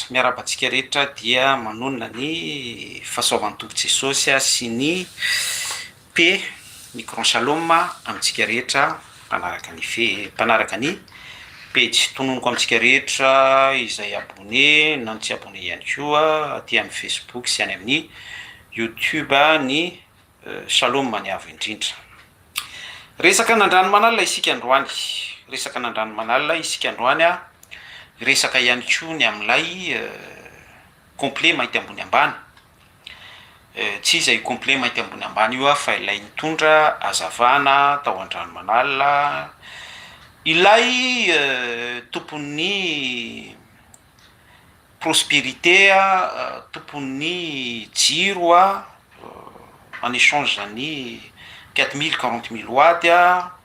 Miarahaba antsika rehetra dia manonona ny fahasoavan'ny Tompo Jesosy sy ny paix, ny grand shalom amintsika rehetra mpanaraka ny fe mpanaraka ny pejy. Tononiko amintsika rehetra izay abonné na ny tsy abonné ihany koa aty amin'ny Facebook sy any amin'ny YouTube ny Shalom ny Avo indrindra. Resaka an'Andranomanalina isika androany. Resaka an'Andranomanalina isika androany a. Resaka ihany koa ny amin'ilay complet mainty ambony ambany. Tsy iza io complet mainty ambony ambany io fa ilay nitondra hazavana tao Andranomanalina, ilay tompon'ny Prospérité a, tompon'ny jiro a, en échange ny 4000, 40000 watts a,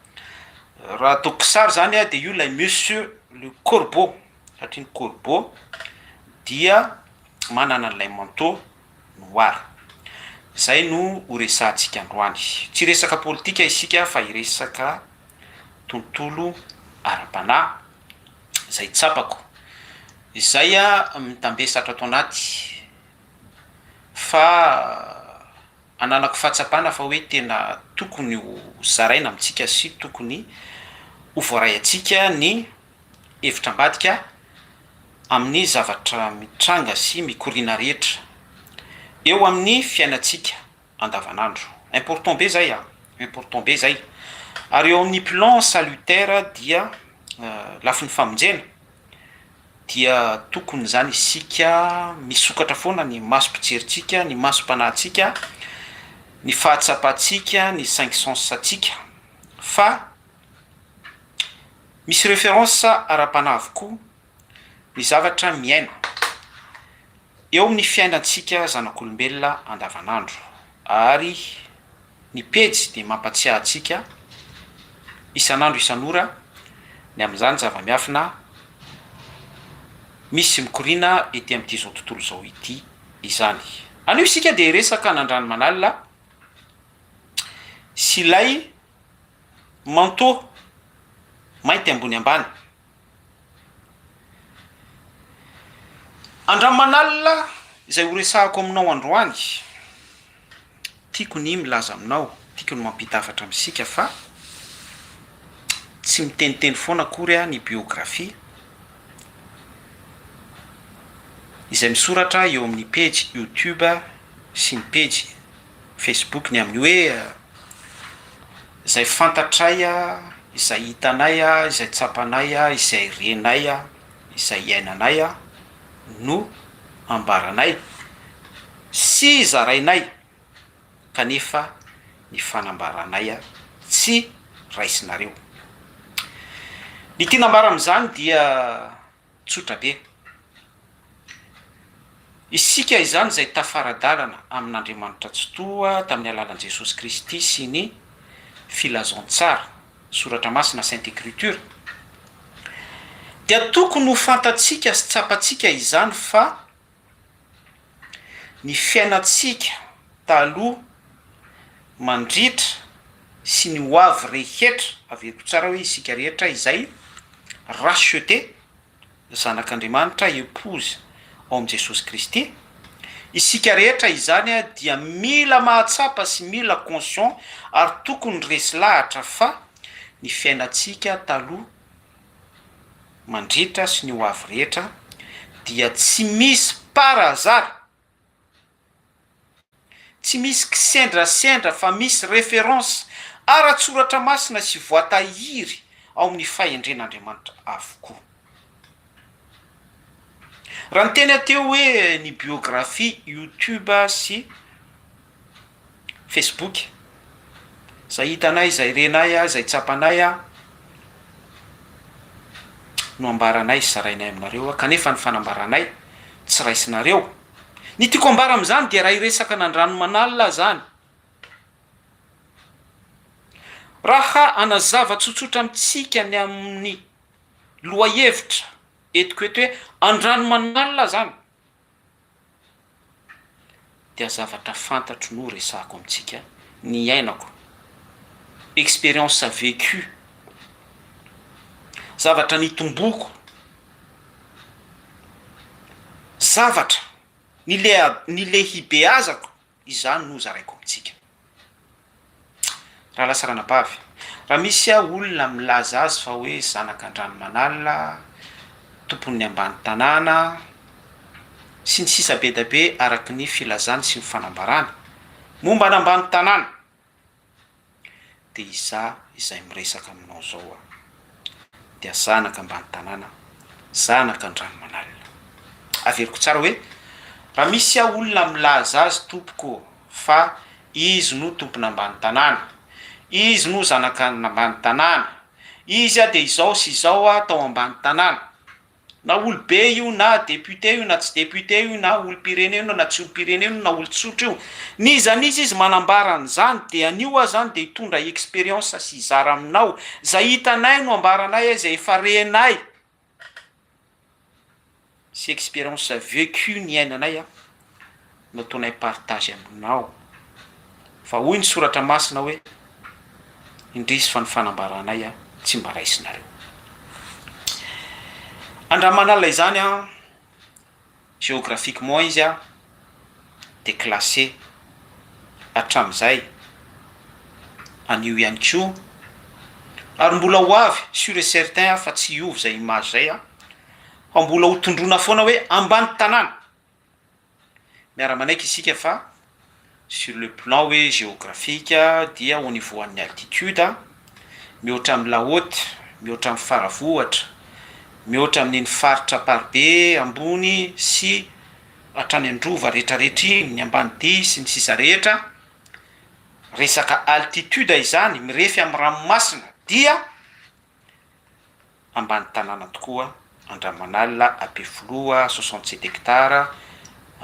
raha ataoko kisary zany a de io ilay monsieur le corbeau satria ny corbeau dia manana an'ilay manteau noir, zay no ho resahantsika androany, tsy hiresaka politika isika fa hiresaka tontolo ara-panahy. izay tsapako, izay mitambesatra ato anaty fa ananako fahatsapana fa hoe tena tokony ho zaraina amintsika sy tokony ho voaray antsika ny hevitra ambadika amin'ny zavatra mitranga sy mikoriana rehetra eo amin'ny fiainantsika andavanandro. Important be zay an! Important be zay. Ary eo amin'ny plan salutaire dia lafiny famonjena dia tokony zany isika misokatra foana ny masom-pijerintsika, ny masom-panahintsika, ny fahatsapantsika, ny cinq sens antsika fa misy référence ara-panahy avokoa ny zavatra miaina eo amin'ny fiainantsika zanak'olombelona andavanandro ary ny pejy dia mampatsiahy antsika isan'andro isan'ora ny amin'izany zava-miafina misy mikoriana ety amin'ity izao tontolo izao ity izany. Anio isika dia hiresaka an'Andranomanalina sy ilay manteau mainty ambony ambany. Andramanalina izay ho resahako aminao androany, tiako ny milaza aminao, tiako ny mampita hafatra amintsika fa tsy miteniteny foana akory ny biographie izay misoratra eo amin'ny pejy youtube sy ny pejy facebook ny amin'ny hoe Izay fantatray, izay hitanay, izay tsapanay, izay renay, izay iainanay no ambaranay sy zarainay kanefa ny fanambaranay tsy raisinareo. Ny tiana ambara amin'izany dia tsotra be. Isika izany izay tafara-dalana amin'Andriamanitra Tsitoha tamin'ny alalan'i Jesosy Kristy sy ny Filazantsara, Soratra Masina, Sainte Écriture, dia tokony ho fantatsika sy tsapantsika izany fa ny fiainantsika taloha, mandritra sy ny ho avy rehetra, averiko tsara hoe isika rehetra izay racheté, Zanak'Andriamanitra, épouse, ao amin'i Jesosy Kristy, isika rehetra izany dia mila mahatsapa sy mila conscient ary tokony resy lahatra fa ny fiainantsika taloha, mandritra sy ny ho avy rehetra dia tsy misy par hasard, Tsy misy kisendrasendra fa misy référence ara-tsoratra masina sy voatahiry ao amin'ny fahendren'Andriamanitra avokoa. Raha niteny aho teo hoe ny biographie youtube sy facebook, izay hitanay, izay renay, izay tsapanay no ambaranay sy zarainay aminareo kanefa ny fanambaranay tsy raisinareo. Ny tiako ambara amin'izany dia raha hiresaka an'Andranomanalina aho izany, raha hanazava tsotsotra amintsika ny amin'ny lohahevitra entiko eto hoe Andranomanalina izany, dia zavatra fantatro no resahako amintsika, niainako, expérience vécue, zavatra nitomboko. zavatra nilehibeazako izany no zaraiko amintsika. Rahalahy sy ranabavy, raha misy olona milaza azy fa hoe zanak'Andranomanalina, tompon'ny ambany tanàna, sy ny sisa be da be araka ny filazany sy ny fanambarany momba an'ambany tanàna, dia izaho izay miresaka aminao izao aho dia zanaka ambany tanàna, zanaka Andranomanalina. Averiko tsara hoe, raha misy aho olona milaza azy tompoko ô fa izy no tompon'ambany tanàna, izy no zanak'ambany tanàna, izy aho dia izao sy izao aho tao ambany tanàna, Na olobe io na député io na tsy député io na olom-pirenena io na tsy olom-pirenena io na olon-tsotra io, n'iza n'iza izy manambara an'izany dia anio aho zany dia hitondra expérience sy hizara aminao zay hitanay no ambaranay izay efa renay sy expérience vécue niainanay an no ataonay partage aminao fa hoy ny soratra masina hoe indrisy fa ny fanambaranay tsy mba raisinareo. Andramanala izany an, géographiquement izy an, de classé hatramin'izay, anio ihany koa, ary mbola ho avy sur et certain aho fa tsy hiova izay image izay an, fa mbola ho tondroina foana hoe ambany tanàna. Miara-manaiky isika fa sur le plan hoe géographique dia au niveau an'ny altitude, mihoatra amin'ny la haute, mihoatra amin'ny Faravohitra, mihoatra amin'iny faritra Amparibe ambony sy hatrany Androva rehetrarehetra iny, ny Ambanidia sy ny sisa rehetra, resaka altitude izany mirefy amin'ny ranomasina dia ambany tanàna tokoa, Andramanalina, Ampefiloha, 67 hectares,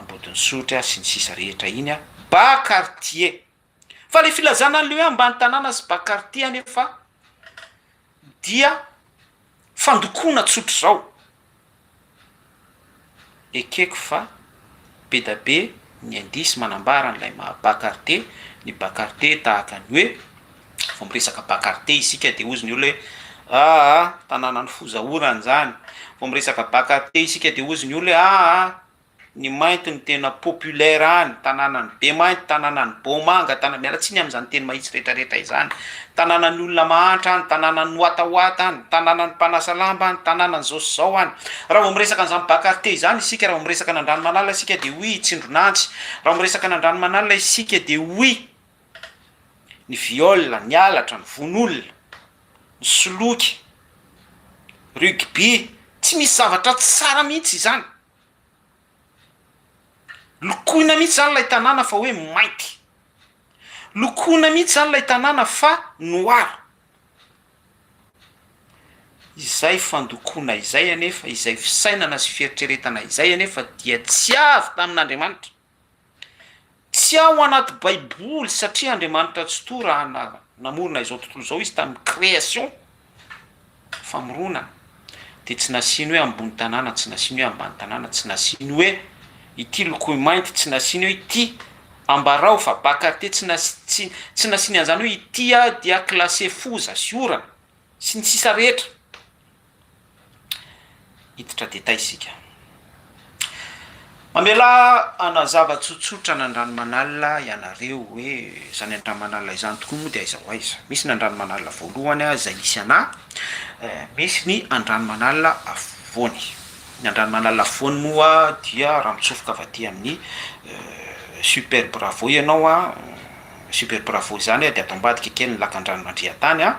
Ambodin'Isotry sy ny sisa rehetra iny, bas quartier. Fa le filazana an'le hoe ambany tanàna sy bas quartier anefa dia fandokoana tsotr'izao. Ekeko fa be da be ny indice manambara an'ilay maha bas quartier ny bas quartier tahaka ny hoe vao miresaka bas quartier isika de hozy ny olona hoe aa tanànan'ny foza orana zany, vao miresaka bas quartier isika de hozy ny olona hoe aa Ny mainty no tena populaire any, tanànan'i Bemainty, tanànan'i Bomanga, tana- miala tsiny amin'izany teny mahitsy retraretra izany, tanànan'ny olona mahantra any, tanànan'ny watawata any, tanànan'ny mpanasa lamba any, tanànan'izao sy izao any. Raha vao miresaka an'izany Bacarté izany isika, raha vao miresaka an'Andranomanalina isika dia oui tsindron'antsy, raha vao miresaka an'Andranomanalina isika dia oui ny viol, ny halatra, ny vono olona, ny soloky, rugby, tsy misy zavatra tsara mihitsy izany. Lokoina mihitsy zany ilay tanàna fa hoe mainty. Lokoina mihitsy zany ilay tanàna fa noir. Izay fandokoana izay anefa, izay fisainana sy fieritreretana izay anefa dia tsy avy tamin'Andriamanitra. Tsy ao anaty baiboly satria Andriamanitra Tsitoha raha namorona izao tontolo izao izy tamin'ny création, famoronana, dia tsy nasiany hoe ambony tanàna, tsy nasiany hoe ambany tanàna, tsy nasiany hoe ity lokoy mainty, tsy nasiany hoe ity ambarao fa bas quartier, tsy nasi- tsy tsy nasiany an'izany hoe ity dia classé foza sy orana sy ny sisa rehetra. Hiditra détail isika. Mamelà hanazava tsotsotra an'Andranomanalina ianareo hoe izany Andranomanalina izany tokoa moa dia aiza ho aiza. Misy ny Andranomanalina voalohany izay misy anà, misy ny Andranomanalina afovoany. Ny Andranomanalina afovoany moa dia raha mitsofoka avy aty amin'ny Super Bravo ianao an, Super Bravo izany dia ato ambadika kely ny lakandrano Andriantany an,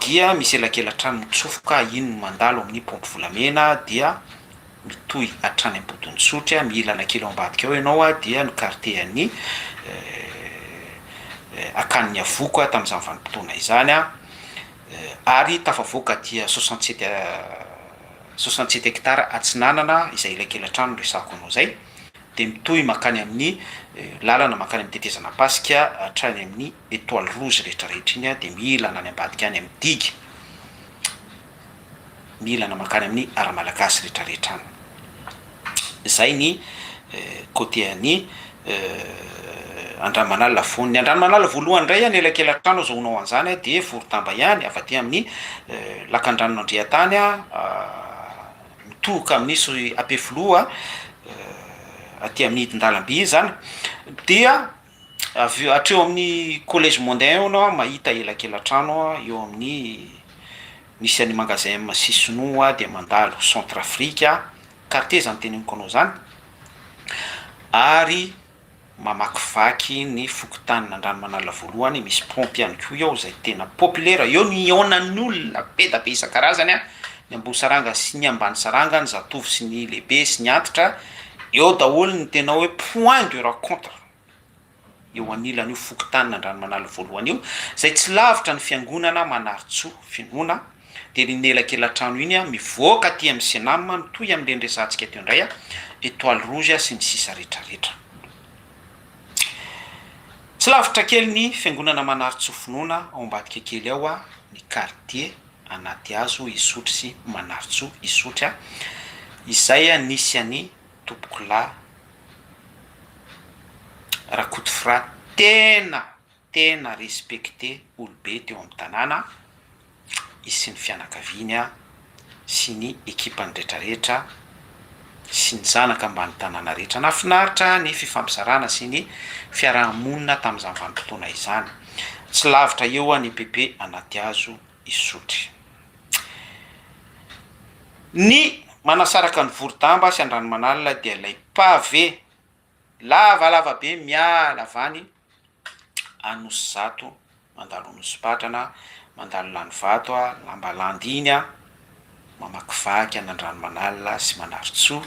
dia misy elakelatrano mitsofoka iny no mandalo amin'ny paompy volamena dia mitohy hatrany Ambodin'Isotry, mihilana kely ao ambadika ao ianao dia ny quartier an'ny Akanin'ny Avoko tamin'izany vanim-potoana izany ary tafavoaka aty 67 67 hectares atsinanana izay elakelatrano resahako anao izay. dia mitohy mankany amin'ny lalana mankany amin'ny tetezana Ampasika hatrany amin'ny Etoile Rouge rehetra rehetra iny dia mihilana any ambadika any amin'ny digue, mihilana mankany amin'ny Ara Malagasy rehetra rehetra any. Izay ny côté an'i Andranomanalina afovoany. Ny Andranomanalina voalohany indray ny elakelatrano azahoanao an'izany dia Vorodamba ihany avy aty amin'ny lakandranon'Andriantany mitohoka amin'ny Ampefiloha. Aty amin'ny hidin-dalamby iny zany, dia avy eo hatreo amin'ny collège mondain eo anao mahita elakela-trano eo amin'ny misy an'ny magasin M sy sinoa dia mandalo Centrafrique, quartier zany teneniko anao zany, ary mamakivaky ny fokontanin'Andranomanalina voalohany, misy paompy ihany koa eo izay tena populaire, eo no ihaonan'ny olona be da be isan-karazany an, ny ambony saranga sy ny ambany saranga, ny zatovo sy ny lehibe sy ny antitra, eo daholo ny tena hoe point de rencontre eo anilan'io fokontanin'Andranomanalina voalohany io, izay tsy lavitra ny fiangonana Manarintsoa Finoana, dia iny elakela-trano iny an, mivoaka aty amin'ny Cenam, mitohy amin'ireny resahantsika teo indray an, Etoile rouge sy ny sisa retraretra. Tsy lavitra kely ny fiangonana Manarintsoa Finoana ao ambadika kely ao an, ny quartier Anatihazo Isotry sy Manarintsoa Isotry an, izay nisy an'i Tompokolahy Rakotofra tena tena respecté olobe teo amin'ny tanàna, izy sy ny fianakaviany sy ny ekipany retraretra sy ny zanaka ambany tanàna rehetra. Nahafinaritra ny fifampizarana sy ny fiaraha-monina tamin'izany vanim-potoana izany. Tsy lavitra eo ny EPP Anatihazo Isotry. Ny manasaraka ny Vorodamba sy Andranomanalina dia ilay pavé Lavalava be miala avy any Anosizato mandalo Anosipatrana, mandalo Lanivato, Lambalandy iny an, mamakivaky an'Andranomanalina sy Manarintsoa,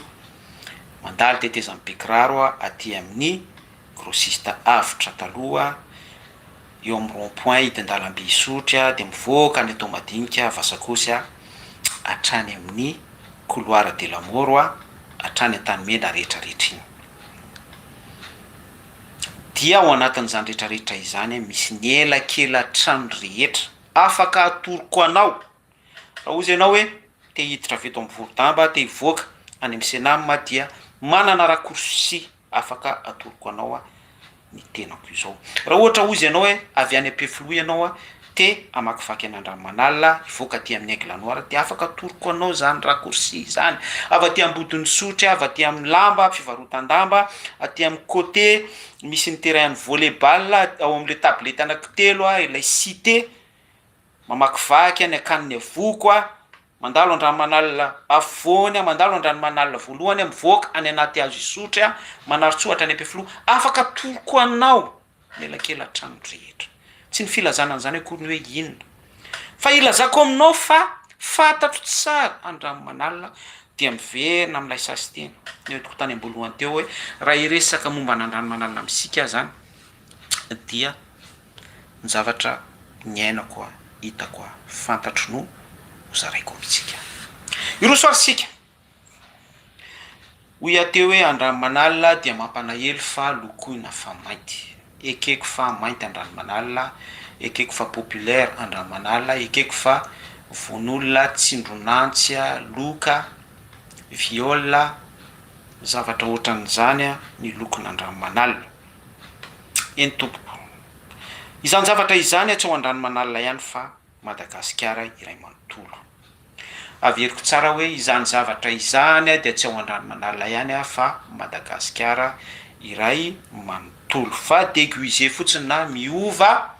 mandalo tetezan'i Bekiraro aty amin'ny grossiste Avotra taloha, eo amin'ny rond point hidin-dalamby Isotry dia mivoaka any Antohomadinika, Vasakoasy hatrany amin'ny couloir de la mort hatrany Antanimena rehetra rehetra iny. Dia ao anatin'izany rehetra rehetra izany misy ny elakela-trano rehetra afaka atoroko anao. Raha hozy ianao hoe te hiditra avy eto amin'ny Vorodamba, te hivoaka any amin'ny Cenam dia manana raccourci afaka atoroko anao ny tenako izao. Raha ohatra hozy ianao hoe avy any Ampefiloha ianao te hamakivaky an'Andranomanalina hivoaka aty amin'ny Aigle Noir dia afaka atoroko anao izany raccourci izany. Avy aty Ambodin'Isotry, avy aty amin'ny lamba, fivarotan-damba, aty amin'ny côté misy ny terrain an'ny volley ball, ao amin'ilay tablette anankitelo, ilay cité, mamakivaky any Akanin'ny Avoko, Mandalo Andranomanalina afovoany, mandalo Andranomanalina voalohany, mivoaka any anaty hazo Isotry, Manarintsoa hatrany Ampefiloha. Afaka atoroko anao ny elakela-trano rehetra. Tsy ny filazana an'izany akory ny hoe inona. Fa ilazako aminao fa fantatro tsara Andranomanalina dia miverina amin'ilay sasinteny nentiko tany am-boalohany teo hoe raha hiresaka momba an'Andranomanalina amintsika aho izany dia Ny zavatra niainako a, hitako a, fantatro no ho zaraiko amintsika. Hiroso ary isika. Hoy aho teo hoe Andranomanalina dia mampanahelo fa lokoina fa mainty. Ekeko fa mainty Andranomanalina, ekeko fa populaire Andranomanalina, ekeko fa vonoolona, tsindronantsy, loka, viol, zavatra ohatran'izany ny lokon'Andranomanalina. Eny tompoko. Izany zavatra izany tsy ao Andranomanalina ihany fa Madagasikara iray manontolo. Averiko tsara hoe izany zavatra izany dia tsy ao Andranomanalina ihany fa Madagasikara iray manontolo. Fa deguisé fotsiny na miova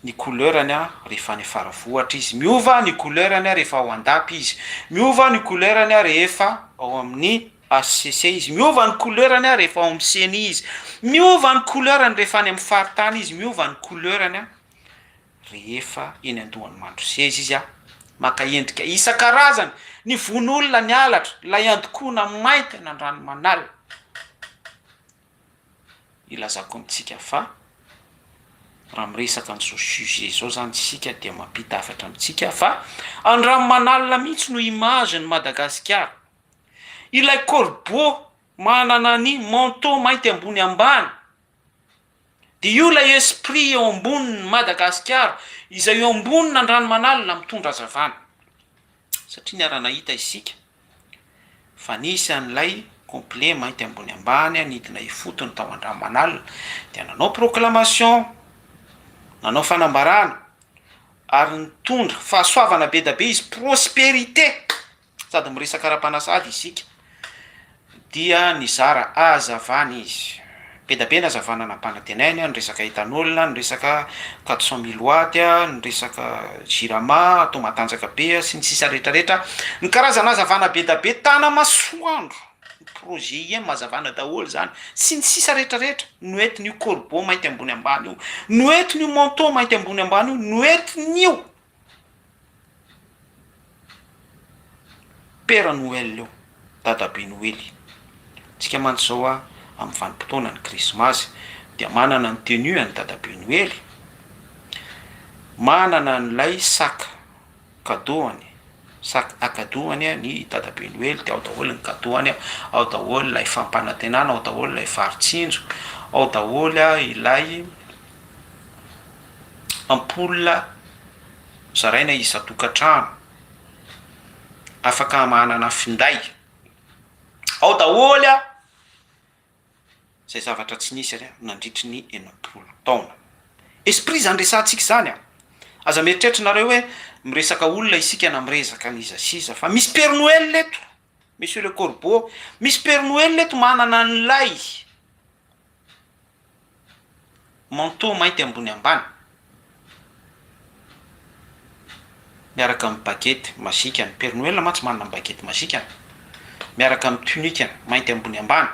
ny couleur-ny rehefa any Faravohitra izy, miova ny couleur-ny rehefa ao Andapy izy, miova ny couleur-ny rehefa ao amin'ny HCC izy, miova ny couleur-ny rehefa ao amin'ny ceni izy, miova ny couleur-ny rehefa any amin'ny faritany izy, miova ny couleur-ny rehefa eny andohan'ny Mandroseza izy, maka endrika isan-karazany, ny vono olona, ny halatra, ilay andokoana mainty an'Andranomanalina. Ilazako amintsika fa raha miresaka an'izao sujet izao zany isika dia mampita hafatra amintsika fa Andranomanalina mihitsy no image n'i Madagasikara. Ilay corbeau manana ny manteau mainty ambony ambany dia io ilay esprit eo ambonin'i Madagasikara izay eo ambonin'Andranomanalina mitondra hazavana. Satria niara-nahita isika fa nisy an'ilay complet mainty ambony ambany nidina ifotony tao Andranomanalina dia nanao proclamation, nanao fanambarana ary nitondra fahasoavana be da be izy, prospérité, sady miresaka ara-panahy sahady isika. Dia nizara hazavana izy. Be da be ny hazavana nampanantenainy, ny resaka ethanol, ny resaka 400 mille watt, ny resaka jirama atao matanjaka be sy ny sisa rehetra rehetra, ny karazana hazavana be da be, tanamasoandro, ny projet IEM hazavana daholo zany, sy ny sisa rehetra rehetra, noentin'io corbeau mainty ambony ambany io, noentin'io manteau mainty ambony ambany io, noentin'io. Père Noël io, dadabe Noely. Tsika mantsy zao a, amin'ny vanim-potoana ny krismasy dia manana ny tenue an'i dadabe Noely, manana an'ilay sac cadeau-ny, sac à cadeau-ny ny dadabe Noely dia ao daholo ny cadeau-ny, ao daholo ilay fampanantenana, ao daholo ilay vary tsinjo, ao daholo ilay ampoule zaraina isan-tokantrano, afaka manana finday, ao daholo a zay zavatra tsy nisy ary nandritry ny 60 taona. Esprit zany resahantsika zany a! Aza mieritreritra nareo hoe miresaka olona isika na miresaka an'iza sy iza fa misy père Noël eto, monsieur le corbeau, misy père Noël eto manana an'ilay Manteau mainty ambony ambany, miaraka amin'ny baguette mazikany, Père Noël mantsy manana ny baguette mazikany, miaraka amin'ny tunique-ny mainty ambony ambany,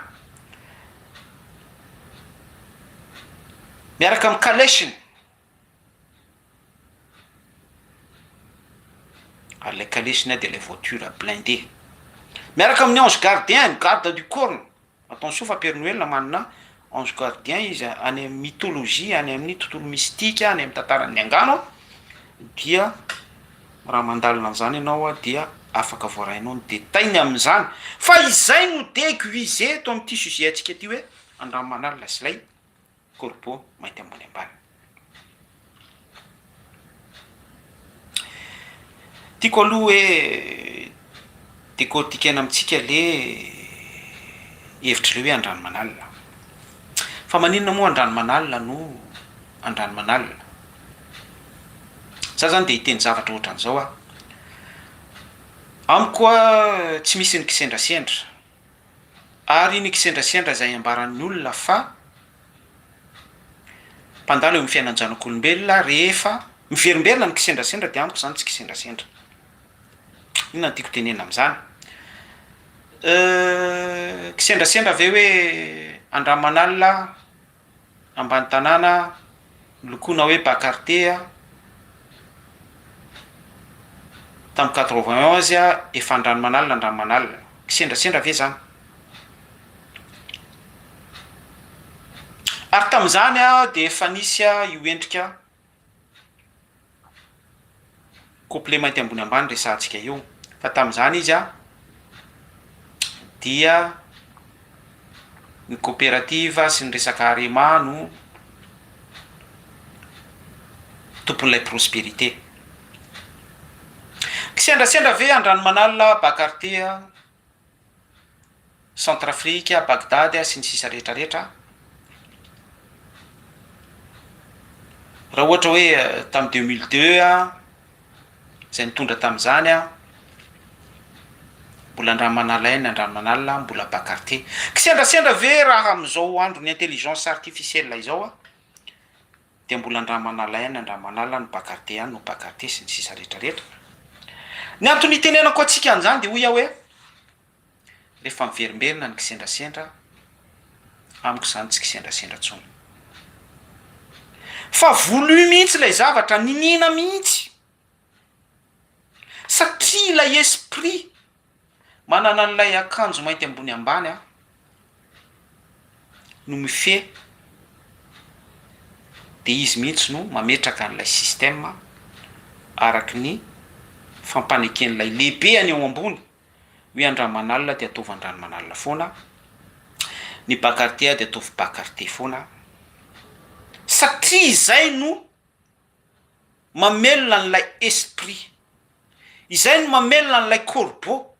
miaraka amin'ny calèche-ny, ary ilay calèche-ny dia ilay voiture blindée, miaraka amin'ny ange gardien-ny, garde du corps-ny. Attention fa Père Noël manana ange gardien izy any amin'ny mythologie, any amin'ny tontolo mystique, any amin'ny tantaran'ny angano dia raha mandalina an'izany ianao dia afaka voarainao ny détail-ny amin'izany fa izay no déguisé eto amin'ity sujet antsika ity hoe Andranomanalina sy ilay corbeau mainty ambony ambany. Tiako aloha hoe décortiquer-na amintsika le hevitry le hoe Andranomanalina. Fa maninona moa Andranomanalina no Andranomanalina? Za zany de hiteny zavatra ohatran'izao aho, amiko tsy misy ny kisendrasendra. Ary ny kisendrasendra izay ambaran'ny olona fa mpandalo eo amin'ny fiainan-janak'olombelona rehefa miverimberina ny kisendrasendra dia amiko izany tsy kisendrasendra. Inona no tiako tenenina amin'izany? Kisendrasendra ve hoe Andramanalina ambany tanàna nolokoina hoe Bakartea tamin'ny 91 efa Andranomanalina Andranomanalina. Kisendrasendra ve zany? Ary tamin'izany dia efa nisy io endrika Complet mainty ambony ambany resahantsika io fa tamin'izany izy a dia ny coopérative sy ny resaka arema no tompon'ilay prospérité. Kisendrasendra ve Andranomanalina, Bakartea, Centrafrique, Bagdad sy ny sisa rehetra rehetra. Raha ohatra hoe tamin'ny 2002 izay nitondra tamin'izany mbola Andramanalaina, Andramanalina, mbola Bakarté. Kisendrasendra ve raha amin'izao andron'ny intelligence artificielle izao dia mbola Andramanalaina, Andramanalina no Bakarté ihany no Bakarté sy ny sisa rehetra rehetra. Ny antony itenenako antsika an'izany dia hoy aho hoe Rehefa miverimberina ny kisendrasendra, amiko izany tsy kisendrasendra intsony. Fa voulu mihitsy ilay zavatra, niniana mihitsy. Satria ilay esprit manana an'ilay akanjo mainty ambony ambany an, no mifehy dia izy mihitsy no mametraka an'ilay système araky ny fampaneken'ilay lehibe any ao ambony. Hoe Andramanalina dia ataovy Andranomanalina foana, ny Bakartea dia ataovy Bakartea foana, satria izay no mamelona an'ilay esprit, izay no mamelona an'ilay corbeau,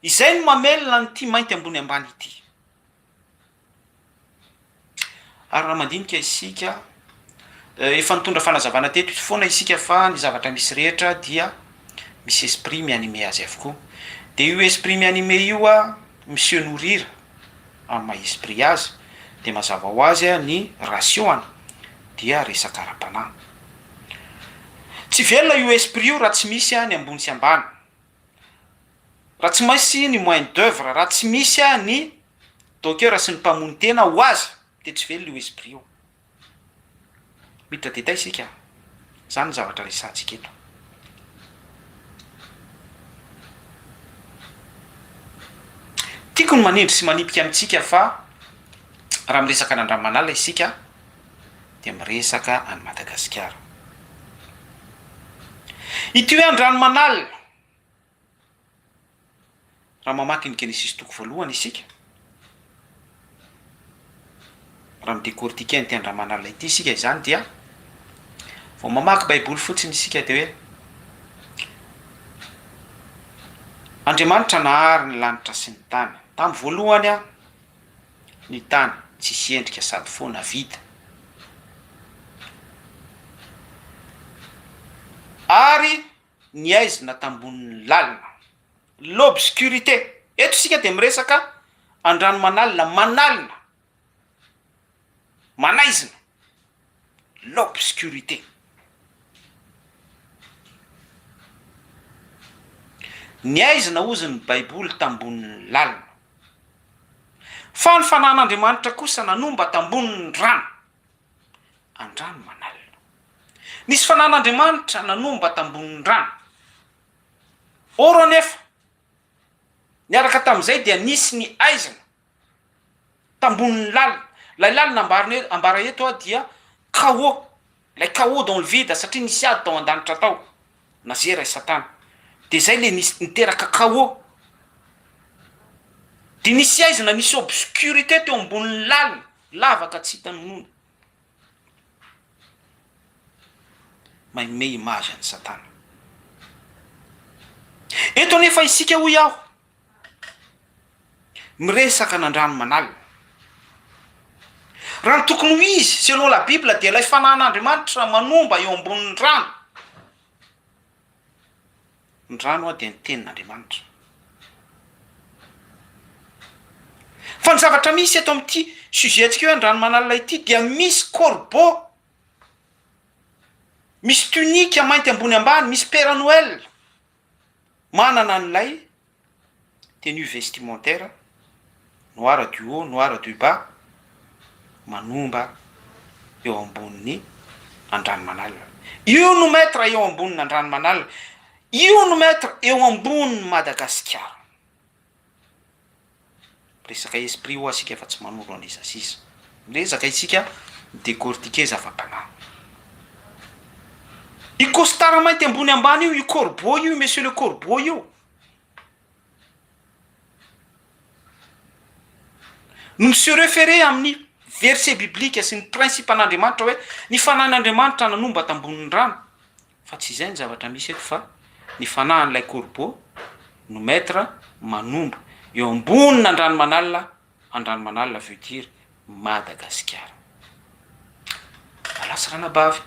izay no mamelona an'ity mainty ambony ambany ity. Ary raha mandinika isika, efa nitondra fanazavana teto foana isika fa ny zavatra misy rehetra dia misy esprit mi-animer azy avokoa. Dia io esprit mi-animer io an. mi-se nourrir amin'ny maha esprit azy dia mazava ho azy ny ration-ny dia resaka ara-panahy. Tsy velona io esprit io raha tsy misy ny ambony sy ambany, raha tsy misy ny moyen d'oeuvre, raha tsy misy ny docker sy ny mpamono tena ho azy dia tsy velona io esprit io. Miditra détail isika, izany ny zavatra resahantsika eto. Tiako ny manindry sy manipika amintsika fa raha miresaka an'Andranomanalina isika dia miresaka an'i Madagasikara. Ity hoe Andranomanalina, Raha mamaky ny Genesisy toko voalohany isika, raha mi-décortiquer an'ity Andramanalina ity isika izany dia vao mamaky Baiboly fotsiny isika dia hoe Andriamanitra nahary ny lanitra sy ny tany. Tamin'ny voalohany ny tany tsisy endrika sady foana vita. Ary ny aizina tambonin'ny lalina. L'obscurité. Eto isika dia miresaka andranomanalina, manalina, manaizina. L'obscurité. Ny aizina hozy ny Baiboly tambonin'ny lalina. Fa ny fanan'Andriamanitra kosa nanomba tambonin'ny rano. Andranomanalina. Nisy fanan'Andriamanitra nanomba tambonin'ny rano. Oro anefa, niaraka tamin'izay dia nisy ny aizina tambonin'ny lalina. Ilay lalina ambarina e- ambara eto dia chaos, ilay chaos dans le vide satria nisy ady tao an-danitra tao, nazera i Satana. Dia izay ilay nisy niteraka chaos. Dia nisy aizina, nisy obscurité teo ambonin'ny lalina, lavaka tsy hita nonoina. Manome image an'i Satana. Eto anefa isika hoy aho, miresaka an'Andranomanalina. Raha ny tokony ho izy, selon la Bible, dia ilay fanahin'Andriamanitra manomba eo ambonin'ny rano. Ny rano dia ny tenin'Andriamanitra. Fa ny zavatra misy eto amin'ity sujet-ntsika hoe Andranomanalina ity dia misy corbeau, misy tunique mainty ambony ambany, misy père Noël manana an'ilay tenue vestimentaire noir du haut, noir du bas, manomba eo ambonin'ny Andranomanalina. Io no maître eo ambonin'ny Andranomanalina, io no maître eo ambonin'i Madagasikara. Resaka esprit ho'a isika fa tsy manoro an'iza sy iza. Miresaka isika mi-décortiquer zava-panahy. Io costard mainty ambony ambany io, io corbeau io, monsieur le corbeau io. No mi-se referer amin'ny verset biblique sy ny principe an'Andriamanitra hoe ny fanahin'Andriamanitra nanomba tambonin'ny rano, fa tsy izay ny zavatra misy eto fa ny fanahin'ilay corbeau no maître manomba eo ambonin'Andranomanalina Andranomanalina veut dire Madagasikara. Alasy ranabavy,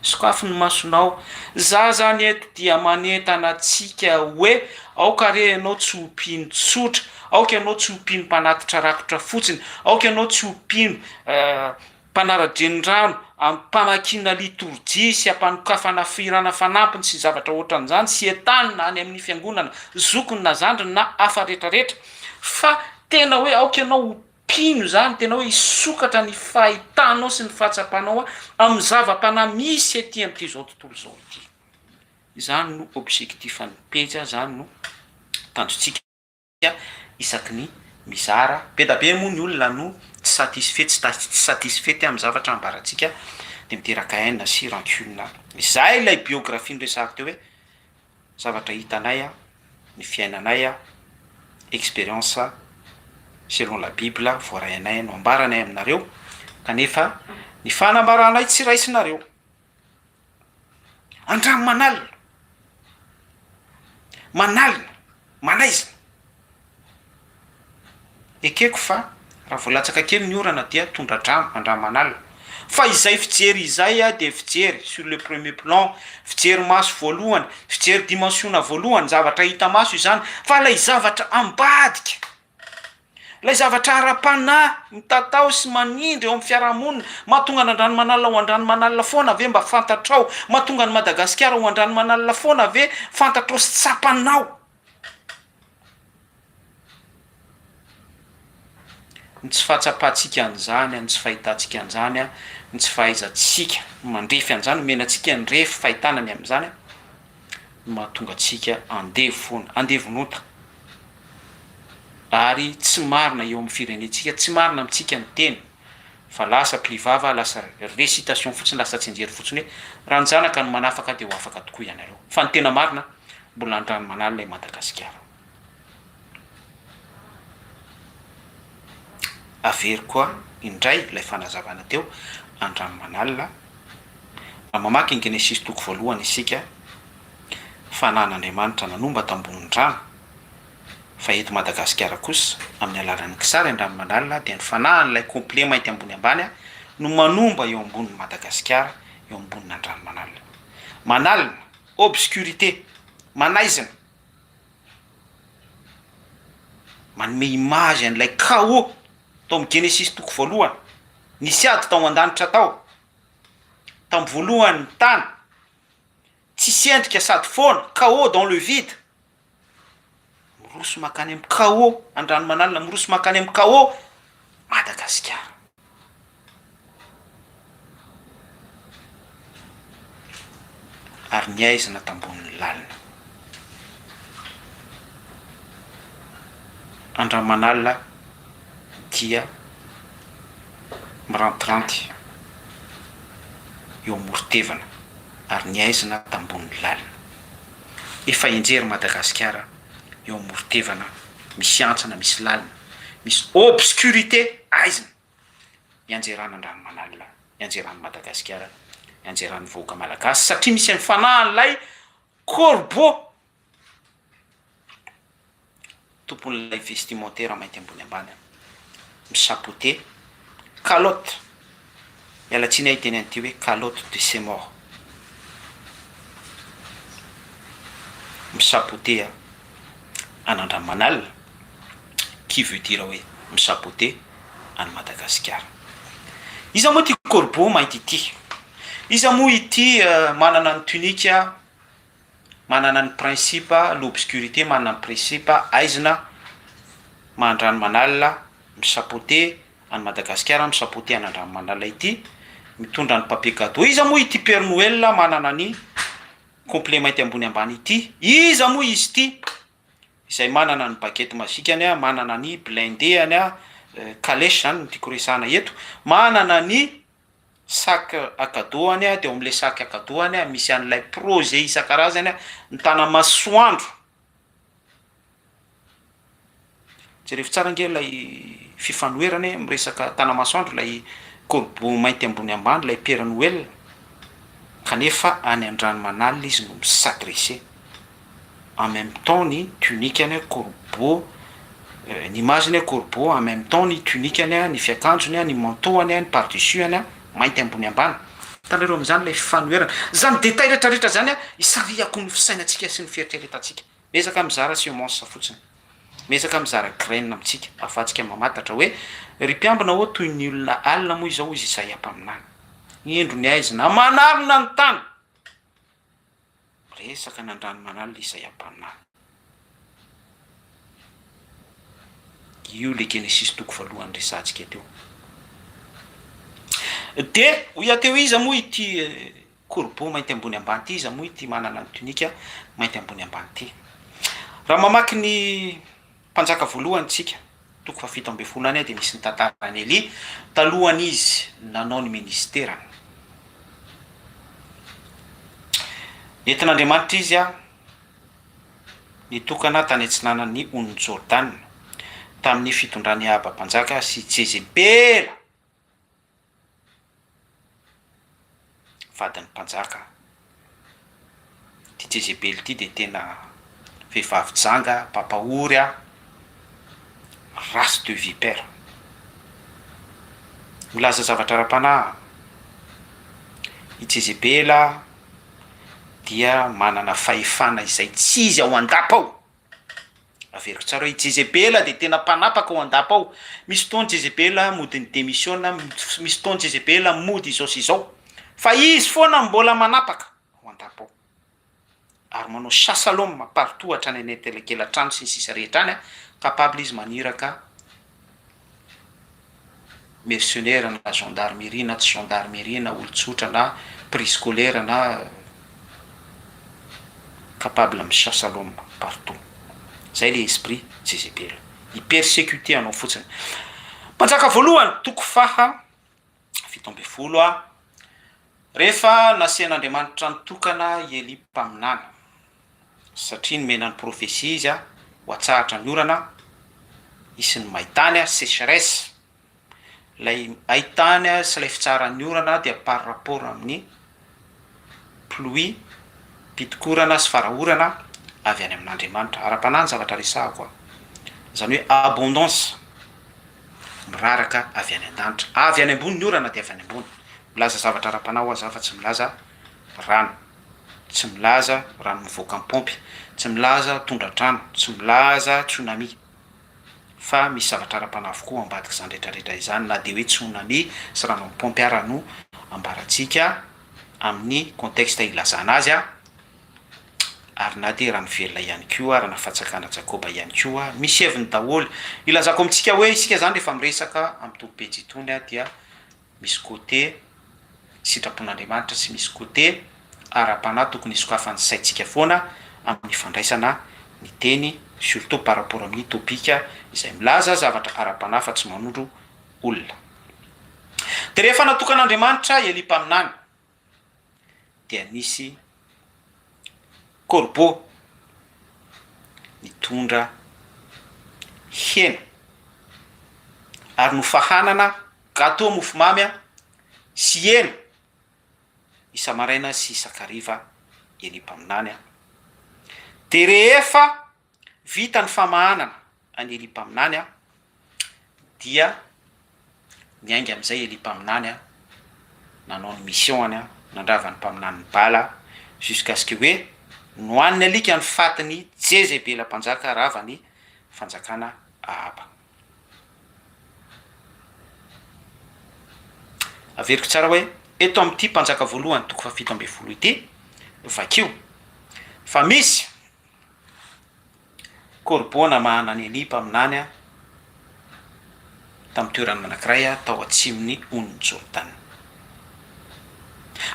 sokafy ny masonao, za zany eto dia manentana antsika hoe aoka re ianao tsy ho mpino tsotra, aoka ianao tsy ho mpino mpanatitra rakotra fotsiny, aoka ianao tsy ho mpino mpanara-drenirano am-pamakiana litorjia sy am-panokafana fihirana fanampiny sy zavatra ohatran'izany sy entanina any amin'ny fiangonana zokiny na zandriny na hafa retraretra fa tena hoe aoka ianao ho mpino izany, tena hoe hisokatra ny fahitanao sy ny fahatsapanao amin'ny zava-panahy misy ety amin'ity izao tontolo izao ity. Izany no objectif an'ny pejy, izany no tanjontsika isaky ny mizara. Be da be moa ny olona no tsy satisfait, tsy tsy satisfait amin'ny zavatra ambarantsika dia miteraka haine sy rancune. Izay ilay biographie noresahako teo hoe zavatra hitanay ny fiainanay, expérience selon la bible voaray anay no ambaranay aminareo kanefa ny fanambaranay tsy raisinareo. Andramo manalina, manalina, manaizina. Ekeko fa raha vao latsaka kely ny orana dia tondra-drano Andramanalina. Fa izay fijery izay dia fijery sur le premier plan, fijery maso voalohany, fijery dimensiona voalohany, zavatra hita maso izany, fa ilay zavatra ambadika. Ilay zavatra ara-panahy mitatao sy manindry eo amin'ny fiarahamonina, mahatonga an'Andranomanalina ho Andranomanalina foana ve mba fantatrao? Mahatonga an'i Madagasikara ho Andranomanalina foana ve fantatrao sy tsapanao? Ny tsy fahatsapantsika an'izany, ny tsy fahitantsika an'izany, ny tsy fahaizantsika mandrefy an'izany, omena antsika ny refy fahitana ny amin'izany no mahatonga antsika andevo foana, andevon'ota. Ary tsy marina eo amin'ny firenentsika, tsy marina amintsika ny teny fa lasa pli-vava, lasa récitation fotsiny, lasa tsianjery fotsiny hoe raha ny zanaka no manafaka dia ho afaka tokoa ianareo. Fa ny tena marina, mbola an-dranomanalina i Madagasikara. Averiko indray ilay fanazavana teo, Andranomanalina. Raha mamaky ny Genesisy toko voalohany isika, fanan'Andriamanitra nanomba tambonin'ny rano, fa eto Madagasikara kosa, amin'ny alalan'ny kisary Andranomanalina dia ny fanahin'ilay complet mainty ambony ambany no manomba eo ambonin'i Madagasikara, eo ambonin'Andranomanalina. Manalina, obscurité, manaizina. Manome image an'ilay chaos tao amin'ny Genesisy toko voalohany. Nisy ady tao an-danitra tao. Tamin'ny voalohany ny tany, tsisy endrika sady foana, chaos dans le vide. Miroso mankany amin'ny chaos Andranomanalina, miroso mankany amin'ny chaos Madagasikara. Ary ny aizina tambonin'ny lalina. Andramanalina dia mirantiranty eo amoron-tevana ary ny aizina tambonin'ny lalina. Efa enjery Madagasikara eo amoron-tevana misy hantsana misy lalina, misy obscurité aizina. Ianjerana Andranomanalina, ianjeran'i Madagasikara, ianjeran'ny vahoaka malagasy satria misy an'ny fanahin'ilay corbeau tompon'ilay vestimentaire mainty ambony ambany mi-chapeauter, calotte, miala tsiny aho hiteny an'ity hoe calotte de ses morts, mi-chapeauter an'Andranomanalina, qui veut dire hoe mi-saboter an'i Madagasikara. Iza moa ity corbeau mainty ity? Iza moa ity manana ny tunique, manana ny principe l'obscurité, manana ny principe aizina, maha-Andranomanalina, mi-saboter an'i Madagasikara, mi-saboter an'Andranomanalina ity, mitondra ny papier cadeau. Iza moa ity Père Noël manana ny complet mainty ambony ambany ity? Iza moa izy ity? Izay manana ny baguette magique-ny, manana ny blindé-ny, calèche zany no tiako resahana eto, manana ny sac à cadeau-ny, de ao am'le sac à cadeau-ny misy an'ilay projet isan-karazany, ny tanamasoandro. Jerevo tsara ange ilay fifanoherana e, miresaka tanamasoandro ilay corbeau mainty ambony ambany, ilay Père Noël, kanefa any Andranomanalina izy no mi-s'adresser. En même temps ny tunique-ny corbeau, ny image-ny corbeau en même temps ny tunique-ny, ny fiakanjony, ny manteau-ny, ny par dessus-ny mainty ambony ambany. Hitanareo amin'izany ilay fifanoherana. Izany détail rehetrarehetra izany isarihako ny fisainantsika sy ny fieritreretantsika. Miezaka mizara semence fotsiny. Miezaka mizara graine amintsika ahafahantsika mamantatra hoe ry mpiambina ô toy ny olona alina moa izao hoy Izaia mpaminany. Indro ny haizina manarona ny tany. Miresaka ny Andranomanalina Izaia mpaminany. Io le Genesisy toko voalohany resahantsika teo. Dia hoy aho teo iza moa ity corbeau mainty ambony ambany ity, iza moa ity manana ny tunika mainty ambony ambany ity. Raha mamaky ny Mpanjaka voalohany tsika, toko fahafito ambinifolo any dia misy ny tantaran'i Elia talohan'izy nanao ny ministerany. Nentin'Andriamanitra izy nitokana tany atsinanan'ny onin'i Jordana tamin'ny fitondran'i Ahaba mpanjaka sy Jezebela. Vadin'ny mpanjaka. Ity Jezebely ity dia tena vehivavy janga, mpampahory a, race de vipère. Milaza zavatra ara-panahy i Jezebela dia manana fahefana izay tsy izy ao an-dapa ao. Averiko tsara hoe i Jezebela dia tena mpanapaka ao an-dapa ao. Misy fotoana Jezebela mody ni-demisiona, misy fotoana Jezebela mody izao sy izao. Fa izy foana no mbola manapaka ao an-dapa ao. Ary manao chasse à l'homme partout hatrany any antelakela-trano sy ny sisa rehetra any, capable izy maniraka mercenaire na gendarmerie na tsy gendarmerie na olon-tsotra na prix scolaire na capable mi chasse à l'homme partout. Zay le esprit Jezebel. Hi persecuter anao fotsiny. Mpanjaka voalohany toko faha 17 a. Rehefa nasian'Andriamanitra nitokana i Elia mpaminany, satria nomena ny profesia izy ho atsahatra ny orana, hisy ny maitany, sécheresse, ilay haitany sy ilay fitsaharan'ny orana dia par rapport amin'ny pluie, pitikorana sy fara-orana avy any amin'Andriamanitra. Ara-panahy ny zavatra resahako an. Izany hoe abondance miraraka avy any an-danitra. Avy any ambony ny orana dia avy any ambony. Milaza zavatra ara-panahy ho'a za fa tsy milaza rano. Tsy milaza rano mivoaka am-paompy. Tsy milaza tondra-drano. Tsy milaza tsunami. Fa misy zavatra ara-panahy avokoa ao ambadik'izany rehetra rehetra izany na dia hoe tsunami sy rano am-paompy ara no ambarantsika amin'ny contexte ilazana azy ary na dia rano velona ihany koa ara na fatsakana Jakoba ihany koa misy heviny daholo. Ilazako amintsika hoe isika izany rehefa miresaka amin'itony pejy itony dia misy côté sitrapon'Andriamanitra sy misy côté ara-panahy tokony hisokafan'ny saintsika foana amin'ny fandraisana ny teny surtout par rapport amin'ny topic izay milaza zavatra ara-panahy fa tsy manondro olona. Dia rehefa natokan'Andriamanitra Elia mpaminany dia nisy corbeau nitondra hena ary nofahanana Gateau mofomamy a, sy hena isa-maraina sy isan-kariva Elia mpaminany a. Dia rehefa vita ny famahanana an'i Elia mpaminany a, dia niainga amin'izay Elia mpaminany a, nanao ny mission-ny a, nandrava ny mpaminanin'i Bala jusqu'à ce que hoe nohanin'ny alika ny fatin'i Jezebela mpanjaka rava ny fanjakana Ahaba. Averiko tsara hoe eto amin'ity Mpanjaka voalohany toko faha 17 ity, vakio fa misy corbeau namahana an'i Elia mpaminany tamin'ny toerana anankiray tao atsimon'ny onin'i Jordana.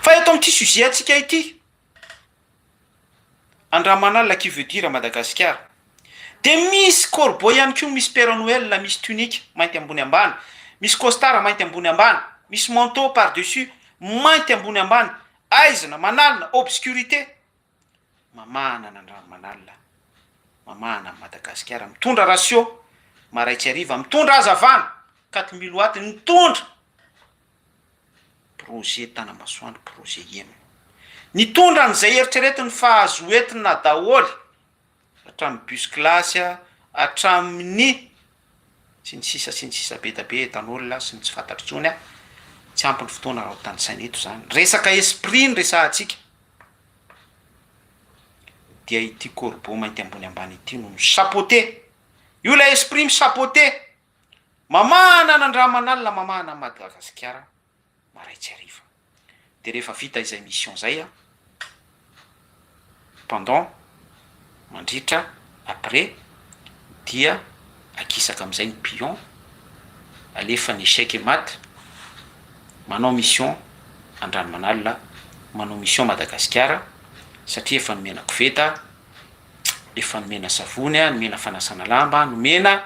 Fa eto amin'ity sujet antsika ity, Andramanala qui veut dire Madagasikara. Dia misy corbeau ihany koa, misy père Noël, misy tunique mainty ambony ambany, misy costard mainty ambony ambany, misy manteau par dessus mainty ambony ambany, aizina, manalina, obscurité. Mamahana an'Andranomanalina, mamahana an'i Madagasikara, mitondra ratio maraitsy hariva, mitondra hazavana, 4000 watts, mitondra. Projet Tanamasoandro, projet iem. Nitondra an'izay eritreretiny fa azo hoentina daholo, hatramin'ny bus classe, hatramin'ny sy ny sisa sy ny sisa be da be ethanol sy ny tsy fantatro intsony, tsy ampy ny fotoana raha ho tanisaina eto izany. Resaka esprit no resahantsika. Dia ity corbeau mainty ambony ambany ity no mi-chapeauter. Io ilay esprit mi-chapeauter. Mamahana an'Andramanalina mamahana an'i Madagasikara maraitsy hariva. Dia rehefa vita izay mission izay an, pendant, mandritra, après, dia akisaka amin'izay ny pion, alefa ny échec et mat, manao mission Andranomanalina, manao mission Madagasikara, satria efa nomena koveta, efa nomena savony, nomena fanasana lamba, nomena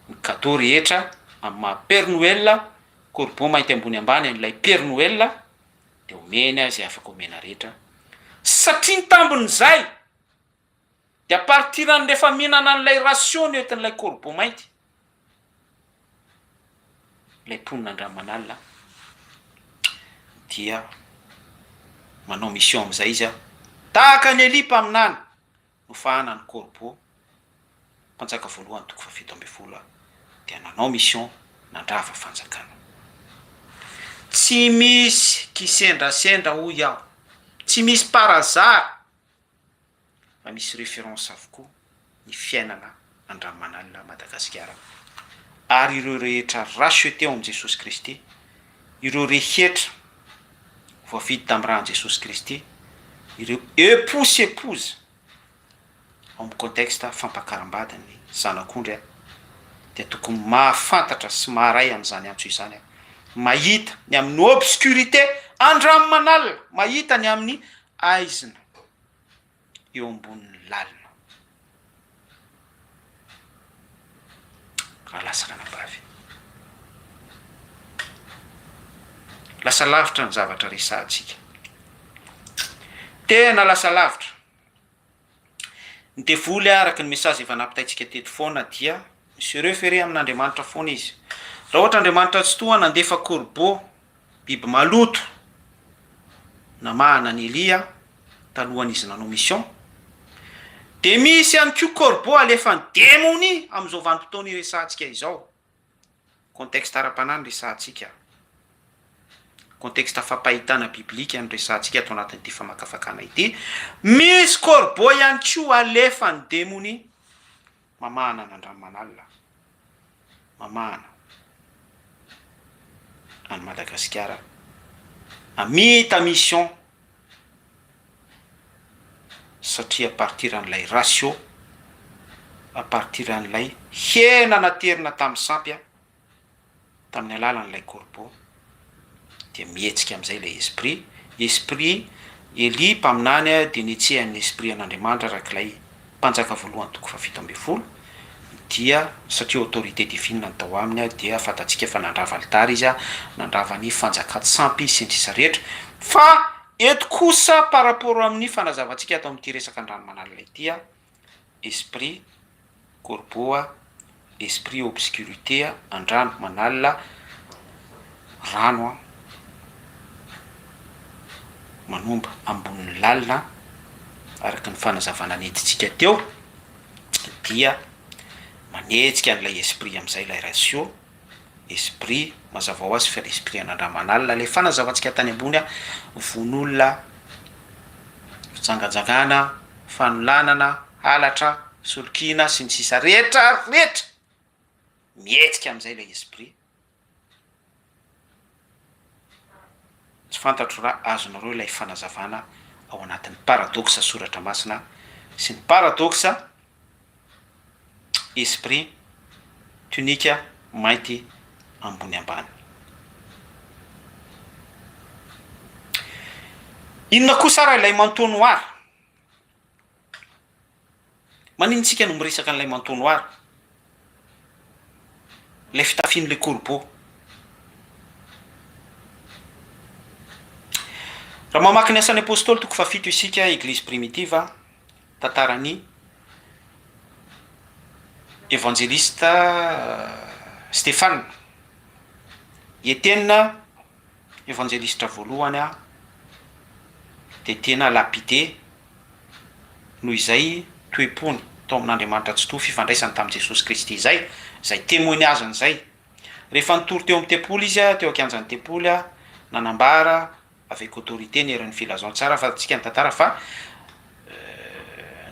ny cadeau rehetra amin'ny maha père Noël, corbeau mainty ambony ambany an'ilay père Noël dia omeny azy izay afaka omena rehetra satria ny tambin'izay dia à partir an'ny rehefa mihinana an'ilay ration no entin'ilay corbeau mainty ilay mponina Andranomanalina dia manao mission amin'izay izy tahaka an'i Elia mpaminany Nofahana ny corbeau, mpanjaka voalohany toko faha 17 dia nanao mission nandrava fanjakana. Tsy misy kisendrasendra hoy aho, tsy misy par hasard fa misy référence avokoa. ny fiainana Andranomanalina Madagasikara ary ireo rehetra racheté ao amin'i Jesosy Kristy, ireo rehetra voavidy tamin'ny ràn'i Jesosy Kristy, ireo époux sy épouse ao amin'ny contexte fampakaram-bady ny zanak'ondry dia tokony mahafantatra sy maharay an'izany antso izany, mahita ny amin'ny obscurité Andranomanalina, mahita ny amin'ny aizina. eo ambonin'ny lalina. Rahalahy sy ranabavy. Lasa lavitra ny zavatra resahantsika. Tena lasa lavitra. Ny devoly araka ny message efa nampitaintsika teto foana dia mi-se referer amin'Andriamanitra foana izy. Raha ohatra Andriamanitra tsy toa nandefa corbeau biby maloto namahana an'i Elia talohan'izy nanao mission, dia misy ihany koa corbeau alefan'ny demonia amin'izao vanim-potoana iresahantsika izao. Contexte ara-panahy no resahantsika. Contexte fampahitana biblika no resahantsika ato anatin'ity famakafakana ity. Misy corbeau ihany koa alefan'ny demonia mamahana an'Andranomanalina. Mamahana an'i Madagasikara hamita mission satria à partir an'ilay ratio, à partir an'ilay hena naterina tamin'ny sampy a, tamin'ny alalan'ilay corbeau dia mihetsika amin'izay ilay esprit, esprit Elia mpaminany dia netsehan'ny esprit an'Andriamanitra arak'ilay Mpanjaka voalohany toko faha-17 dia satria autorité divine no tao aminy dia fantatsika fa nandrava alitara izy, nandrava ny fanjakan-tsampy sy ny sisa rehetra, fa eto kosa par rapport amin'ny fanazavantsika ato amin'ity resaka Andranomanalina ity, esprit corbeau, esprit obscurité, Andranomanalina, rano manomba ambonin'ny lalina araka ny fanazavana nentintsika teo dia manetsika an'ilay esprit amin'izay ilay ratio, esprit mazava ho azy fa l'esprit an'Andramanalina ilay fanazavantsika tany ambony vono olona, fijangajangana, fanolanana, halatra, fisolokiana sy ny sisa rehetra rehetra mihetsika amin'izay ilay esprit. Tsy fantatro raha azonareo ilay fanazavana ao anatin'ny paradoxe soratra masina sy ny paradoxe esprit tunika mainty ambony ambany. Inona kosa ara ilay manteau noir? Maninona tsika no miresaka an'ilay manteau noir? Ilay fitafian'ilay corbeau. Raha mamaky ny Asan'ny Apôstôly toko fahafito isika, Eglizy primitive, tantaran'i evanjelista Stefana, i Etiena evanjelistra voalohany dia tena lapide noho izay toe-pony tao amin'Andriamanitra Tsitoha, fifandraisany tamin'i Jesosy Kristy izay, izay témoignage-ny izay. Rehefa nitory teo amin'ny tempoly izy, teo an-kianjan'ny tempoly, nanambara avec autorité ny herin'ny filazantsara, fantatsika ny tantara fa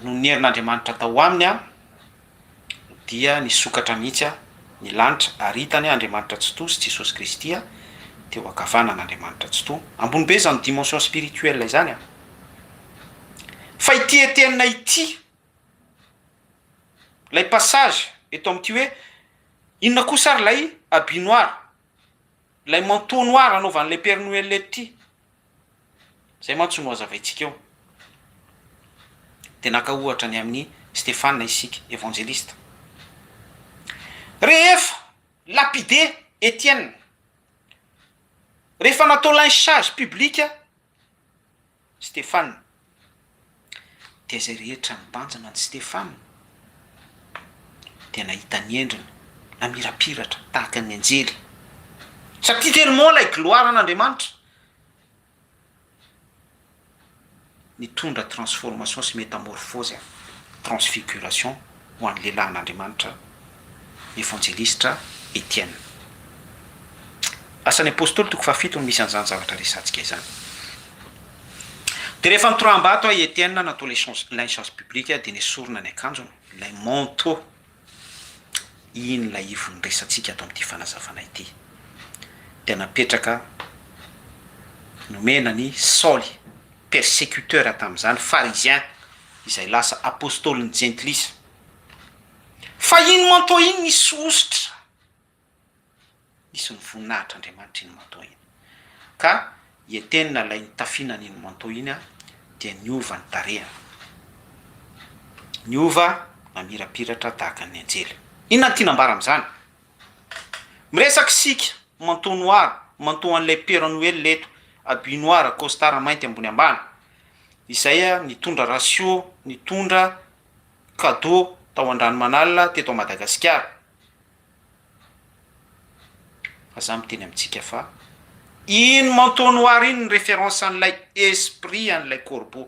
noho ny herin'Andriamanitra tao aminy, dia nisokatra mihitsy ny lanitra ary hitany Andriamanitra Tsitoha sy Jesosy Kristy teo ankavanan'Andriamanitra Tsitoha. Ambony be izany dimension spirituelle izany an! Fa ity Etienne ity, ilay passage eto amin'ity hoe inona kosa ary ilay habit noir, ilay manteau noir anaovan'ilay Père Noël eto ity? Izay mantsy no hazavaintsika eo. Dia naka ohatra ny amin'i Stefana isika, evanjelista. Rehefa lapidé Etienne, rehefa natao lynchage public Stefana, dia izay rehetra nibanjina an'i Stefana dia nahita ny endriny namirapiratra tahaka ny anjely. Satria tellement ilay gloire an'Andriamanitra nitondra transformation sy métamorphose, transfiguration ho an'ny lehilahin'Andriamanitra evanjelistra Etienne. Asan'ny Apostoly toko fahafito no misy an'izany zavatra resahantsika izany. Dia rehefa nitoraham-bato i Etienne natao lynchage public dia nesorina ny akanjony. Ilay manteau. Iny ilay ivon'ny resatsika ato amin'ity fanazavana ity. Dia napetraka, nomena an'i Saoly, persécuteur tamin'izany, pharisien, izay lasa apostolin'ny jentilisa. Fa iny manteau iny nisy hosotra. Nisy ny voninahitr'Andriamanitra iny manteau iny. Ka i Etienne ilay nitafiana an'iny manteau iny dia niova ny tarehiny. Niova namirapiratra tahaka ny anjely. Inona no tiana ambara amin'izany? Miresaka isika manteau noir, manteau an'ilay Père Noël eto, habit noir, costard mainty ambony ambany, izay nitondra ratio, nitondra cadeau tao Andranomanalina teto Madagasikara. Fa za miteny amintsika fa iny manteau noir iny ny référence an'ilay esprit an'ilay corbeau.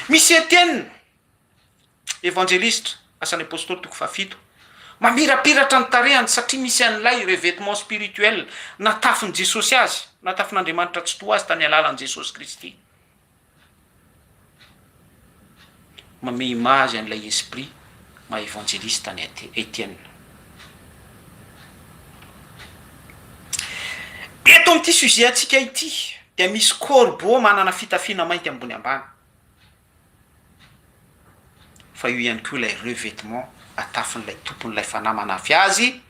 Misy Etienne, evanjelistra, Asan'ny Apostoly toko fahafito, mamirapiratra ny tarehany satria misy an'ilay revêtement spirituel natafin'i Jesosy azy, natafin'Andriamanitra Tsitoha azy tamin'ny alalan'i Jesosy Kristy. Manome image an'ilay esprit maha evanjelista an'i Etienne. Eto amin'ity sujet antsika ity dia misy corbeau manana fitafiana mainty ambony ambany. Fa io ihany koa ilay revêtement atafin'ilay tompon'ilay fanahy manafy azy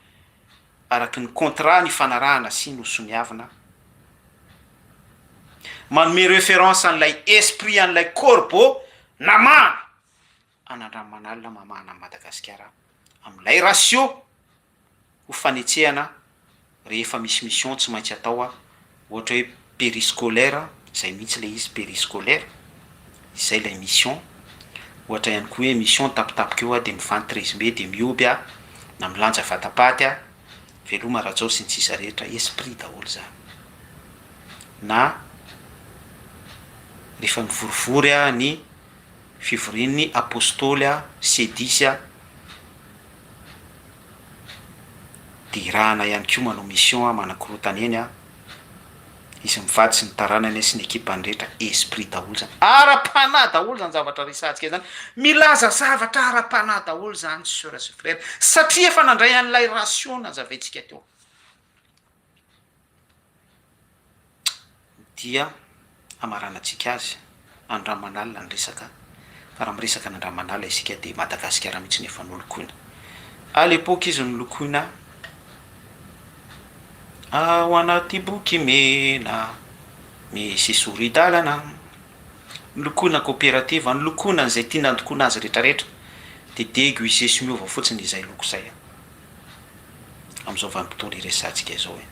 araka ny contrat nifanarahana sy nosoniavina, manome référence an'ilay esprit an'ilay corbeau namahana an'Andranomanalina mamahana an'i Madagasikara amin'ilay ratio ho fanetsehana rehefa misy mission tsy maintsy atao ohatra hoe périscolaire, zay mihitsy ilay izy périscolaire, izay ilay mission, ohatra ihany koa hoe mission tampotampoka eo dia mivandy 13 mai dia mihoby aho, na milanja vatapaty aho, veloma Rajao sy ny sisa rehetra, esprit daholo izany, na rehefa mivorivory ny fivorian'ny apostoly C10 dia irahana ihany koa manao mission manakorontana eny izy mivady sy ny taranany sy ny ekipany rehetra, esprit daholo zany, ara-panahy daholo zany zavatra resahantsika zany, milaza zavatra ara-panahy daholo zany soeur sy frère, satria efa nandray an'ilay ration nazavaintsika teo. Dia hamaranantsika azy Andramanalina ny resaka fa raha miresaka an' Andramanala isika dia Madagasikara mihitsy no efa nolokoina. À l'époque izy nolokoina ao anaty boky mena misy soridalana, nolokoina coopérative, nolokoina an'izay tiana handokoana azy retraretra dia déguisé sy miova fotsiny izay loko izay. amin'izao vanim-potoana iresahantsika izao e!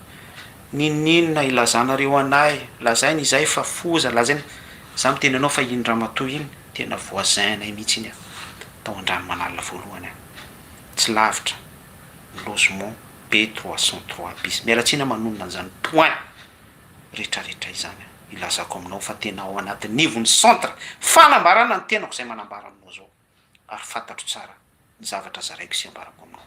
N'inon'inona ilazanareo anay, lazaina izahay fa foza, lazaina, za miteny anao fa iny ramatoa iny tena voisin anay mihitsy iny an, tao Andranomanalina voalohany an, tsy lavitra ny logement B 303 bis, miala tsiny aho manonona an'izany point retraretra izany an, ilazako aminao fa tena ao anatin'ny ivon'ny centre fanambarana ny tenako izay manambara aminao izao. ary fantatro tsara ny zavatra zaraiko sy ambarako aminao.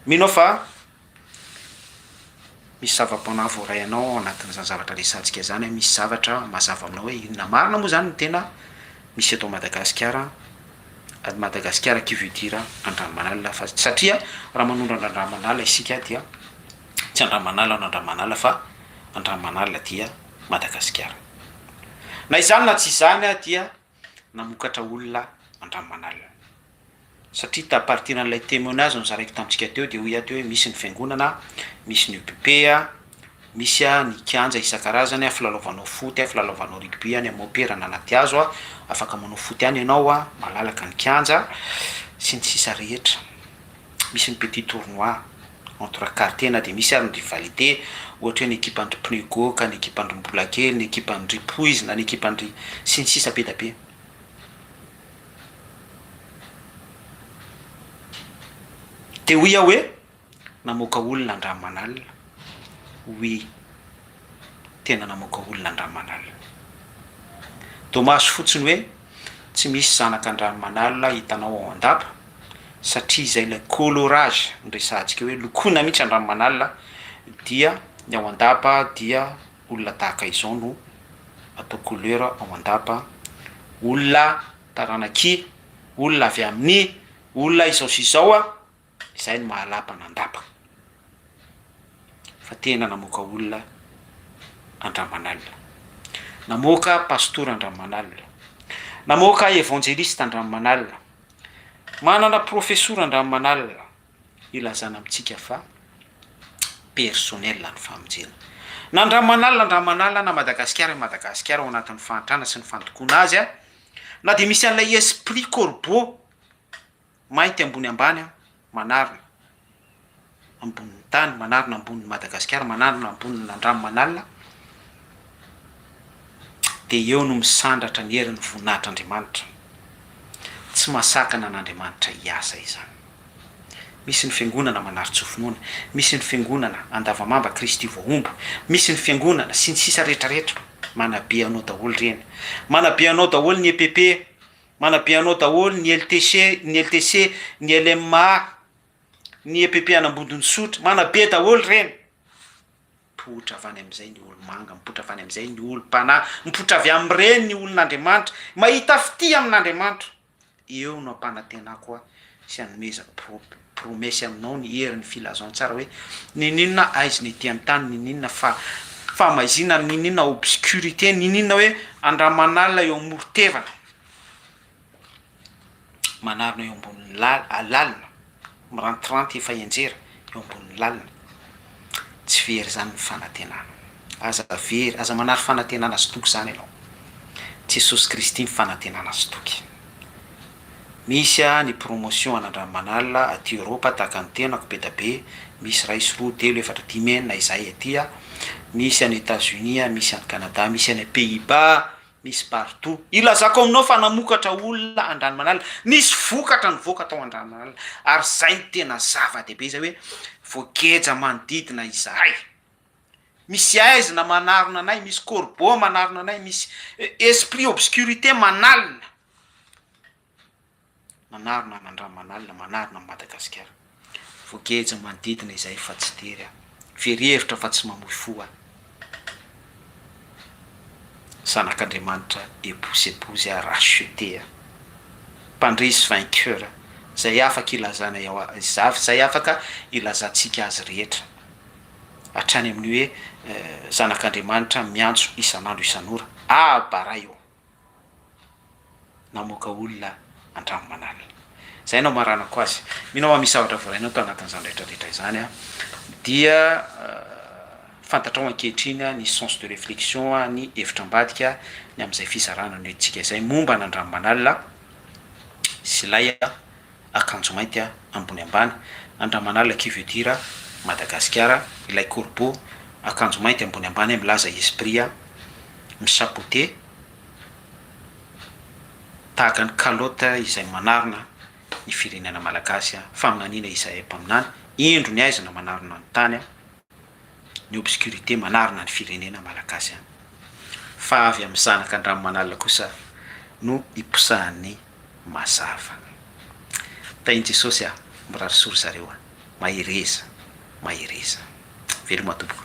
Mino aho fa misy zava-panahy voaray anao ao anatin'izany zavatra resahantsika izany, misy zavatra mazava aminao hoe inona marina moa izany no tena misy eto Madagasikara, any Madagasikara qui veut dire Andranomanalina fa satria raha manondro an'Andranomanalina isika dia tsy Andranomanalina no Andranomanalina fa Andranomanalina dia Madagasikara. Na izany na tsy izany dia namokatra olona Andranomanalina. Satria à partir an'ilay témoignage nozaraiko tamintsika teo dia hoy aho teo hoe misy ny fiangonana, misy ny EPP, misy ny kianja isan-karazany, filalaovanao foot, filalaovanao rugby any Mopera na Anatihazo, afaka manao foot any ianao, malalaka ny kianja sy ny sisa rehetra. Misy ny petit tournoi entre quartier na dia misy ary ny rivalité, ohatra hoe ny ekipan-dry pneu goaka, ny ekipan-dry Mbolakely, ny ekipan-dry poizina, ny ekipan-dry sy ny sisa be da be. Dia hoy aho hoe namoaka olona Andranomanalina, oui tena namoaka olona Andranomanalina. Dommage fotsiny hoe tsy misy zanaka Andranomanalina hitanao ao an-dapa satria izay ilay colorage noresahantsika hoe lokoina mihitsy Andranomanalina dia. Ny ao an-dapa dia olona tahaka izao no atao couleur ao an-dapa, olona taranak'i, olona avy amin'ny, olona izao sy izao a, izay no maha-lapa an'Andapa. Fa tena namoaka olona Andramanalina. Namoaka pastora Andramanalina. Namoaka evanjelista Andramanalina. Manana profesora Andramanalina. Ilazana amintsika fa personnel ny famonjena. Na Andramanalina Andramanalina na Madagasikara Madagasikara ao anatin'ny fahantrana sy ny fandokoana azy a, na dia misy an'ilay esprit corbeau mainty ambony ambany a, manarona ambonin'ny tany, manarona ambonin'i Madagasikara, manarona ambonin'Andranomanalina, dia eo no misandratra ny herin'ny voninahitr'Andriamanitra. Tsy mahasakana an'Andriamanitra hiasa izany. Misy ny fiangonana manary-tsoa finoana, misy ny fiangonana Andavamamba Kristy voahombo, misy ny fiangonana, sy ny sisa rehetra rehetra, manabe anao daholo ireny. Manabe anao daholo ny EPP, manabe anao daholo ny LTC, ny LTC, ny LMA, ny EPP an'Ambodin'Isotry, manabe daholo ireny. Mipoitra avy any amin'izay ny olo-manga, mipoitra avy any amin'izay ny olom-panahy, mipoitra avy amin'ireny ny olon'Andriamanitra, mahita fitia amin'Andriamanitra. Eo no ampanantenako ahy sy anomezako pro promesse aminao ny herin'ny filazantsara hoe niniana aizina ety an-tany niniana fa fahamaizinana niniana obscurité niniana hoe andramanalina eo amoron-tevana manarona eo ambonin'ny lal- lalina mirantiranty efa hianjera eo ambonin'ny lalina tsy very izany ny fanantenana aza very aza manary fanantenana sy toky izany ianao Jesosy Kristy ny fanantenana sy toky misy a ny promotion an'Andranomanalina aty Eoropa tahaka ny tenako be da be misy iray sy roa telo efatra dimy enina izahay aty a misy any Etats Unis misy any Canada misy any Pays Bas Misy partout. Ilazako aminao fa namokatra olona Andranomanalina. Nisy vokatra nivoaka tao Andranomanalina. Ary zay no tena zava-dehibe zay hoe voageja manodidina izahay. Misy aizina manarona anay, misy corbeau manarona anay, misy esprit obscurité manalina. Manarona an'Andranomanalina, manarona an'i Madagasikara. Voageja manodidina izahay fa tsy tery aho. Very hevitra fa tsy mamoy fo aho. Zanak'Andriamanitra époux sy épouse aho, racheté aho. Mpandresy vainqueur izay afaka ilazana izay afaka ilazantsika azy rehetra. Hatrany amin'ny hoe zanak'Andriamanitra miantso isan'andro isan'ora. Aba Ray ô! namoaka olona an-dranomanalina. Izay no amaranako azy. Mino aho fa misy zavatra voarainao tao anatin'izany rehetra rehetra izany an. Dia fantatrao ankehitriny ny sens de réflexion, ny hevitra ambadika ny amin'izay fizarana noentintsika izay momba an'Andranomanalina sy ilay akanjo mainty ambony ambany. Andramanalina qui veut dire Madagasikara, ilay corbeau akanjo mainty ambony ambany milaza esprit mi-chapeauter tahaka ny calotte izay manarona ny firenena malagasy, faminaniana Isaia mpaminany, indro ny aizina manarona ny tany, ny obscurité manarona ny firenena malagasy, fa avy amin'ny zanak'Andranomanalina kosa no iposahan'ny mazava. Tahin'i Jesosy a, mirary soa ry zareo a, mahereza, mahereza. Veloma tompoko.